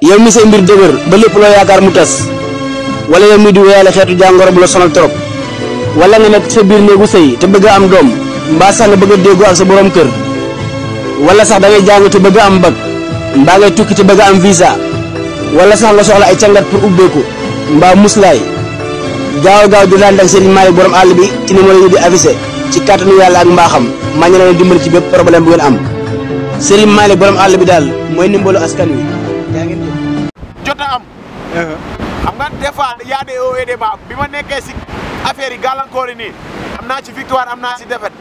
yow mi say mbir dëgër ba lépp loo yaakaar mu tas wala yow mi di wéyale xeetu jàngoro bu la sonal trop wala nga nekk sa biir néegu sëy te bëgg a am doom mbaa sax nga bëgg a déggoo ak sa borom kër wala sax da ngay jàng te bëgg a am bac mbaa ngay tukki te bëgg a am visa wala sax nga soxla ay cangat pour ubbeeku mbaa muslaay gaaw di daan ak Serigne Malick borom àll bi ci numéro yi di affiché ci kàttanu yàlla ak mbaaxam maa ngi leen dimbali ci bépp problème bu ngeen am Serigne Malick borom àll bi daal mooy ndimbalu askan wi yaa ngeen jot a am. xam nga des fois y a des hauts et des bas bi ma nekkee si affaire yi gàllankoor yi nii am naa ci victoire am naa si défaite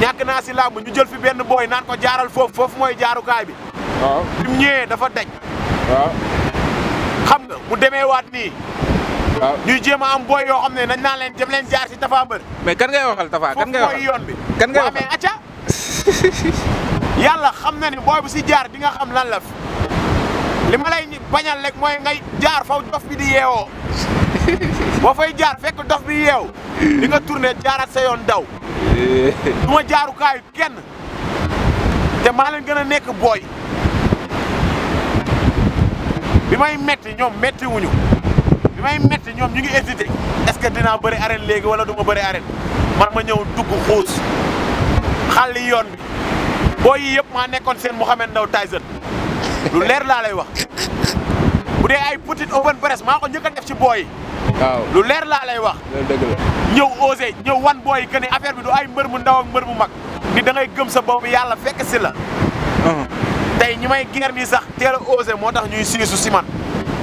ñàkk naa si làmb ñu jël fi benn booy naan ko jaaral foofu mooy jaarukaay bi. waaw bi mu ñëwee dafa daj. waaw xam nga mu demee waat nii. waaw ñuy jéem a am booy yoo xam ne nañ naan leen dem leen jaar si Tapha Mbeur. mais kan ngay waxal Tapha kan ngay waxal foofu mooy yoon bi. kan ngay waaw waxal mais acca yàlla xam na ni booy bu si jaar di nga xam lan la fi li ma lay bañal rek mooy ngay jaar faw dof bi di yeewoo boo fay jaar fekk dof bi yeew di nga tourné jaarat sa yoon daw du ma jaarukaayu kenn te maa leen gën a nekk booy bi may metti ñoom metti wuñu bi may metti ñoom ñu ngi hésité est-ce que dinaa bëri arène léegi wala du ma bëri arène man ma ñëw dugg xuus xàlli yoon bi booy yi yëpp maa nekkoon seen Mouhamed Ndao Tyson lu leer laa lay wax bu dee ay petite open press maa ko njëkk a def ci booy yi. waaw lu leer laa lay wax. loolu dëgg la. ñëw osé ñëw wan booy yi que ne affaire bi du ay mbër mu ndaw ak mbër mu mag ni da ngay gëm sa bopp yàlla fekk si la. tey ñi may geer nii sax teel a osé moo tax ñuy siisu si man.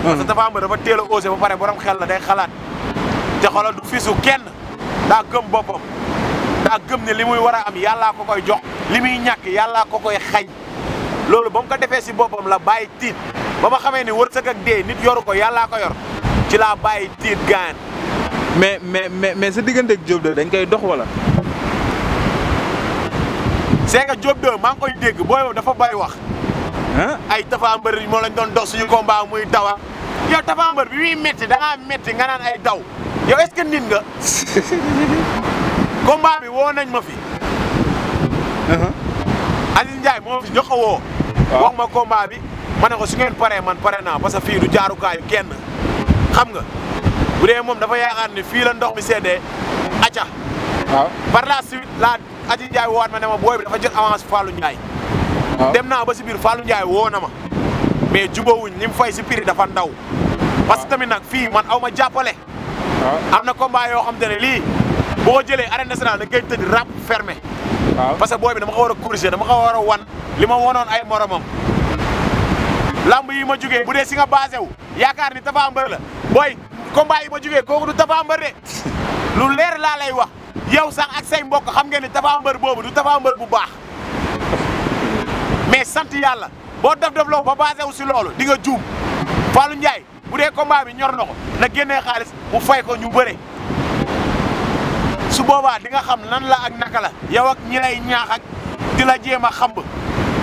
parce que Tapha Mbeur dafa teel a osé ba pare borom xel la day xalaat te xoolal du fisu kenn daa gëm boppam daa gëm ne li muy war a am yàllaa ko koy jox li muy ñàkk yàllaa ko koy xañ. loolu ba mu ko defee si boppam la bàyyi tiit ba ma xamee ni wërsëg ak dee nit yoru ko yàllaa ko yor ci laa bàyyi tiit gaan. mais sa digganteeg Diop de dañ koy dox wala. c'est que Diop de maa ngi koy dégg booy dafa bari wax. ay Tapha Mbeur moo lañ doon dox suñu combat muy dawa yow Tapha Mbeur bi muy métti da ngaa métti nga naan ay daw yow est-ce que nit nga. combat bi woo nañ ma fi. Aziz Ndiaye moo fi njëkk a woo. wax ma combat bi ma ne ko su ngeen paree man pare naa parce que fii du jaarukaayu kenn xam nga bu dee moom dafa yaakaar ni fii la ndox mi seddee acca. waaw par la suite la Aziz Ndiaye woowaat ma ne ma booy bi dafa jël avance Fallou Ndiaye. dem naa ba si biir Fallou Ndiaye woo na ma mais jubóowuñ li mu fay si prix dafa ndaw. parce que tamit nag fii man aw ma jàppale. am na combat yoo xam te ne lii boo jëlee arène nationale da ngay tëj rap fermé. parce que booy bi dama ko war a corriger dama ko war a wan li ma wanoon ay moromam. lamb yi ma jugee bu dee si nga basé wu yaakaar ni Tapha Mbeur la booy combat yi ma jugee kooku du Tapha Mbeur de lu leer laa lay wax yow sax ak say mbokk xam ngeen ni Tapha Mbeur boobu du Tapha Mbeur bu baax. mais sant yàlla boo def loo ba basé wu si loolu di nga juum Fallou Ndiaye bu dee combat bi ñor na ko na génnee xaalis mu fay ko ñu bëre su boobaa di nga xam nan la ak naka la yow ak ñi lay ñaax ak di la jéem a xamb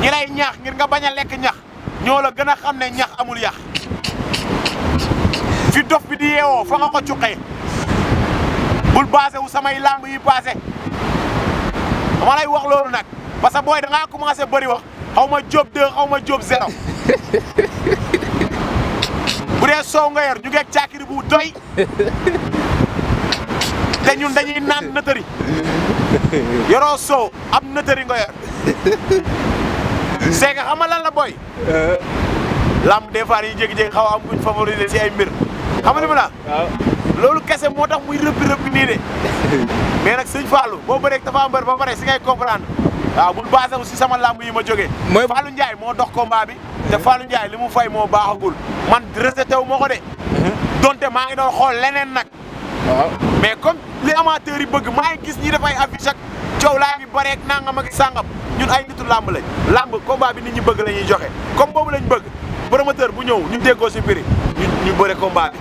ñi lay ñaax ngir nga bañ a lekk ñax ñoo la gën a xam ne ñax amul yax fi dof bi di yeewoo fa nga ko cuqee bul basé wu samay lamb yi passé dama lay wax loolu nag parce que booy da ngaa commencé bëri wax xaw ma Diop 2 xaw ma Diop 0 bu dee soow nga yor ñu ngeeg caakiri bu doy te ñun dañuy naan nëtëri yoroo soow am nëtëri nga yor c'est que xam nga lan la booy. lamb des fois dañuy jékki-jékki xaw a am buñ favoriser si ay mbir xam nga ni ma la. loolu kese moo tax muy rëbbi nii de mais nag sëñ Fallou boo bëree Tapha Mbeur ba pare si ngay comprendre waaw bul basé wu si sama lamb yi ma jógee. mooy Fallou Ndiaye moo dox combat bi. te Fallou Ndiaye li mu fay moo baaxagul man rejeté wu ma ko de. donte maa ngi doon xool leneen nag. waaw mais comme li amateurs yi bëgg maa ngi gis ñi def ay affiche ak coow laa ngi bareeg nangam ak sangam ñun ay nitu lamb lañ. lamb combat bi nit ñi bëgg la ñuy joxe comme boobu lañ bëgg promoteur bu ñëw ñu déggoo si prix ñu bëre combat bi.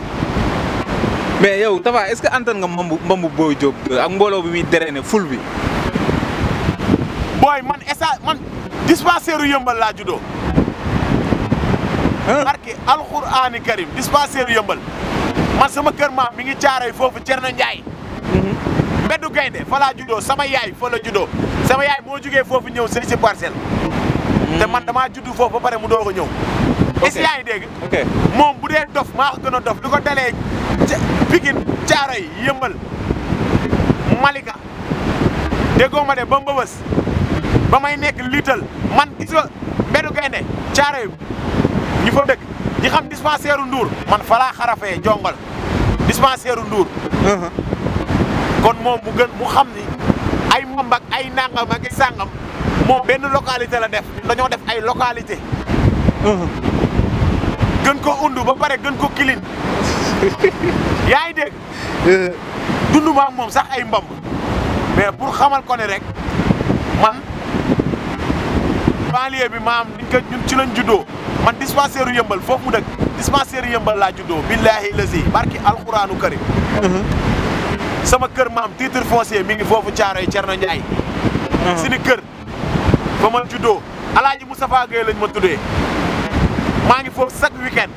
mais yow Tapha est-ce que antan nga mbambu Boy Diop ak mbooloo bi muy drainer ful bi. booy man man dispensaire yëmbal laa juddoo. barke alxuraani karim dispensaire yëmbal man sama kër maam mi ngi caaray foofu Cerno Njaay mbeddu gaynde fa laa juddoo sama yaay fa la juddoo sama yaay moo jugee foofu ñëw sëy si parcelle te man damaa juddu foofu ba pare mu doog a ñëw est-ce que yaa ngi dégg moom bu dee dof maa ko gën a dof lu ko dalee Pikine Caaroy Yëmbal Malika déggoo ma de ba Mbëbës ba may nekk liital man gis nga mbedu gaynde Caaroy ñu fa dëkk ñi xam dispensaire Ndour man fa laa xarafee jongal dispensaire Ndour kon moom mu xam ni ay moom ak ay nangam ak sàngam moom benn localité la def dañoo def ay localité gën ko undu ba pare gën ko kilin yaa ngi dégg dundu ma ak moom sax ay mbamb mais pour xamal ko ne rek man banlieue bi maam ñun ci lañ juddoo man dispensaire Yëmbal foofu mu dëkk dispensaire Yëmbal laa juddoo billahi lazi barki alquranu karim sama kër maam titre foncier mi ngi foofu Caaroy Cerno Njaay sini kër ba ma juddoo Alaaji Moustapha Gueye lañ ma tuddee maa ngi foofu chaque week-end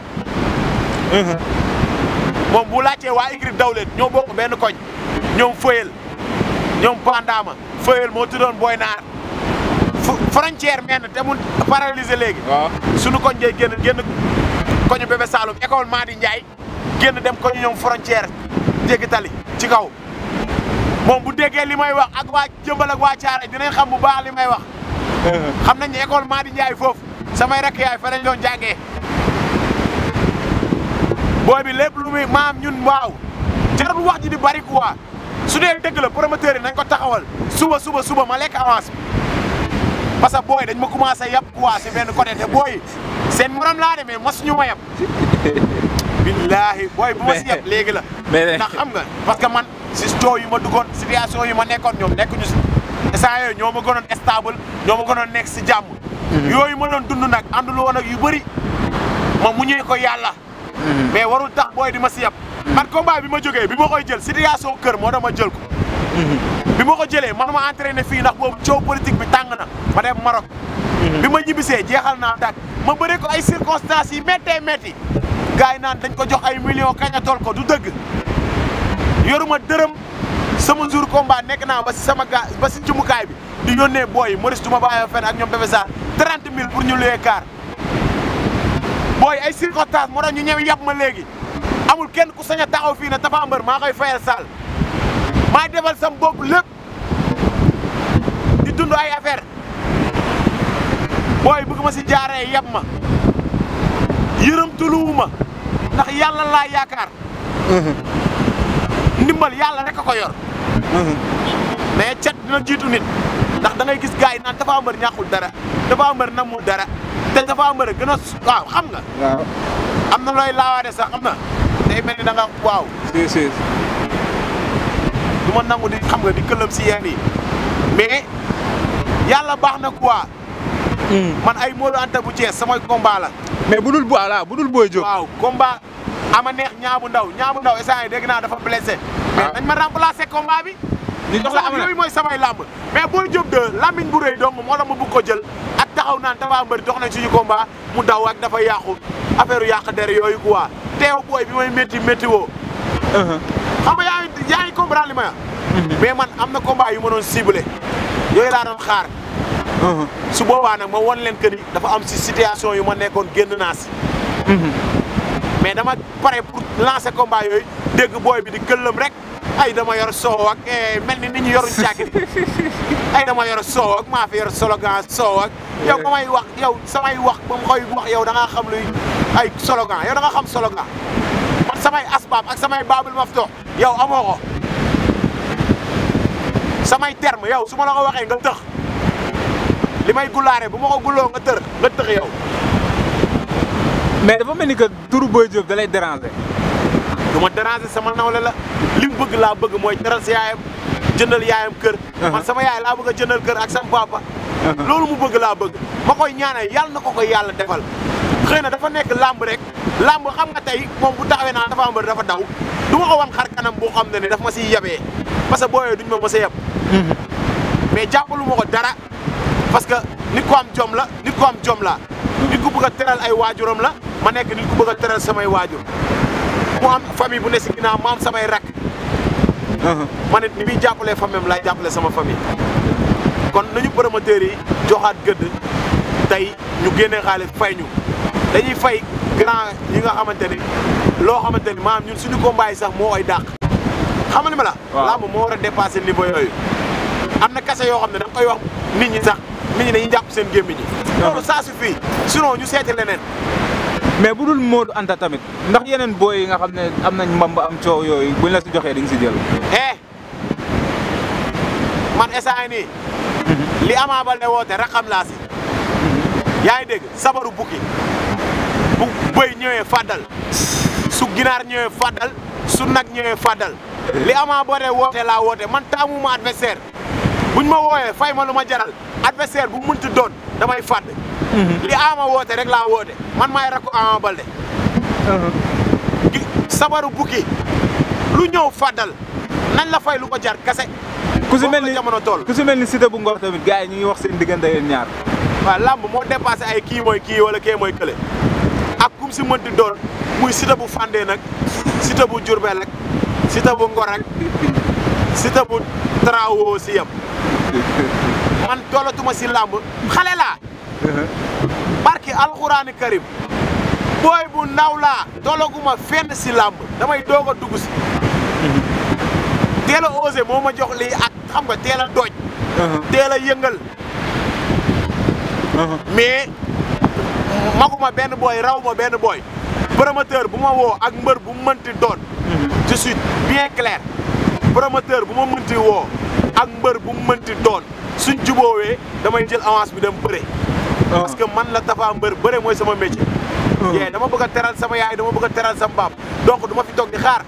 moom bu laajtee waa Igri Dawlet ñoo bokk benn koñ ñoom Fëyel ñoom Pandama Fëyel moo tuddoon Boy Naar frontière menn te mun paralysé léegi suñu koñ jey génn koñu Bébé Saloum école Madi Ndiaye génn dem koñu ñoom frontière jéggi tali ci kaw moom bu déggee li may wax ak waa Jëmbal ak waa Caaroy dinañ xam bu baax li may wax xam nañ ne école Madi Ndiaye foofu samay rakk yaay fa lañ doon jàngee booy bi lépp lu muy maam ñun waaw jarul wax ji di bari quoi su dee dëgg la promoteur yi nañ ko taxawal suba ma lekk avance bi parce que booy dañ ma commencé yab quoi si benn côté te booy seen morom laa demee masuñu ma yab billaahi booy bu ma si yab léegi la ndax xam nga parce que man si coow yi ma duggoon situation yi ma nekkoon ñoom nekkuñu si instant yooyu ñoo ma gënoon stable ñoo ma gënoon nekk si jàmm yooyu ma doon dund nag àndul woon ak yu bëri ma muñee ko yàlla mais warul tax booy di ma si yab man combat bi ma jógee bi ma koy jël situation kër moo dama jël ko bi ma ko jëlee man ma entraîné fii ndax boobu coow politique bi tàng na ma dem Maroc bi ma ñibbisee jeexal naa tàkk ma bëre ko ay circonstances yi méttee métti gars yi naan dañ ko jox ay millions kañ a tool ko du dëgg yoruma dërëm sama jour combat nekk naa ba si sama gaa ba si jumukaay bi di yónnee booy yi Maurice du ma bàyyi fenn ak ñoom Bébé Sarr 30 000 pour ñu luyee car booy ay circonstances moo tax ñu ñëw yab ma léegi amul kenn ku sañ a taxaw fii ne Tapha Mbeur maa koy fayal Sall maa defal sam bopp lépp di dund ay affaire booy bëgg ma si jaaree yab ma yërëm tuluwuma ndax yàlla laa yaakaar ndimbal yàlla rek a ko yor mais cat dina jiitu nit ndax da ngay gis gars yi naan Tapha Mbeur ñàkkul dara Tapha Mbeur namul dara te Tapha Mbeur gën a waaw xam nga am na looy laawaade sax xam na day mel ni da nga waaw si du ma nangu di xam nga di këlëm si yéen yi mais yàlla baax na quoi man ay Modou Anta bu Thiès samay combat la mais bu dul Boy Diop waaw combat ama neex ñaabu ndaw instant yi dégg naa dafa blessé mais dañ ma remplacer combat bi ñu jox la am yooyu mooy samay làmb mais Boy Diop de làmmiñ bu rëy donc moo tax ma bëgg ko jël ak taxaw naan Tapha Mbeur dox nañ suñu combat mu daw ak dafa yàqu affaire yàq der yooyu quoi teew booy bi may métti woo xam nga yaa ngi comprendre li ma mais man am na combat yu ma doon ciblé yooyu laa doon xaar su boobaa nag ma won leen que ni dafa am si situation yu ma nekkoon génn naa si mais dama pare pour lancer combat yooyu dégg booy bi di këllam rek ay dama yor soow ak mel ni nit ñi yoruñ càkkiri ay dama yor soow ak maa fi yor slogan soow ak yow ba may wax yow samay wax ba ma koy wax yow da ngaa xam luy ay slogan yow da nga xam slogan man samay asbaab ak samay baabul maftox yow amoo ko samay terme yow su ma la ko waxee nga tëx li may gulaare bu ma ko gulloo nga tëx yow mais dafa mel ni que turu Boy Diop da lay déranger du ma déranger sama nawle la li mu bëgg laa bëgg mooy teral si yaayam jëndal yaayam kër man sama yaay laa bëgg a jëndal kër ak sama papa loolu mu bëgg laa bëgg ma koy ñaanal yàlla na ko koy yàlla defal xëy na dafa nekk làmb rek làmb xam nga tey moom bu taxawee naa Tapha Mbeur dafa daw du ma ko wan xar kanam boo xam ne daf ma siy yabee parce que booyoo duñ ma mës a yab mais jàppalu ma ko dara parce que nit ko am jom la nit ko am jom la nit ku bëgg a teral ay waajuram la ma nekk nit ku bëgg a teral samay waajur mu am famille bu ne si ginnaaw ma am samay rak ma ne ni muy jàppalee famille am laay jàppale sama famille kon nañu promoteurs yi joxaat gëdd tey ñu génnee xaalis fay ñu dañuy fay grand yi nga xamante ni loo xamante ni maanaam ñun suñu combat yi sax moo koy dàq xam nga li ma la. waaw lamb moo war a dépasser niveau yooyu. am na kase yoo xam ne da nga koy wax nit ñi sax nit ñi dañuy jàpp seen gémmiñ ñi. loolu ça suffit sinon ñu seeti leneen. mais bu dul Modou Anta tamit ndax yeneen booy yi nga xam ne am nañ mbamba am coow yooyu buñ la si joxee di nga si jël. man instant nii. li Ama Baldé woote rek xam laa si. yaa ngi dégg sabaru bukki bu bëy ñëwee fàddal su ginaar ñëwee fàddal su nag ñëwee fàddal li Ama Baldé woote laa woote man taamu ma adversaire buñ ma wooyee fay ma lu ma jaral adversaire bu mënti doon damay fàdd. li Ama woote rek laa woote man maay rakku Ama Baldé. sabaru bukki lu ñëw fàddal nañ la fay lu ko jar kase. ku si mel ni jamono tool ku si mel ni Siteu bu Ngor tamit gars yi ñu ngi wax seen diggante yéen ñaar. waaw lamb moo dépassé ay kii mooy kii wala kii mooy kële ak kum si mënti doon muy Siteu bu Fandé nag Siteu bu Diourbel ak Siteu bu Ngor ak Siteu bu Trawo si yem man tollatuma si lamb xale laa. barki alxuraani karim booy bu ndaw laa tollaguma fenn si lamb damay doog a dugg si. teel a osé moo ma jox lii ak xam nga teel a dooj. teel a yëngal. mais maguma benn booy raw ma benn booy promoteur bu ma woo ak mbër bu mu mënti doon. je suis bien clair promoteur bu ma mënti woo ak mbër bu mu mënti doon suñ juboowee damay jël avance bi dem bëre. parce que man la Tapha Mbeur bëre mooy sama métier. dama bëgg a teral sama yaay dama bëgg a teral sama baab donc du ma fi toog di xaar.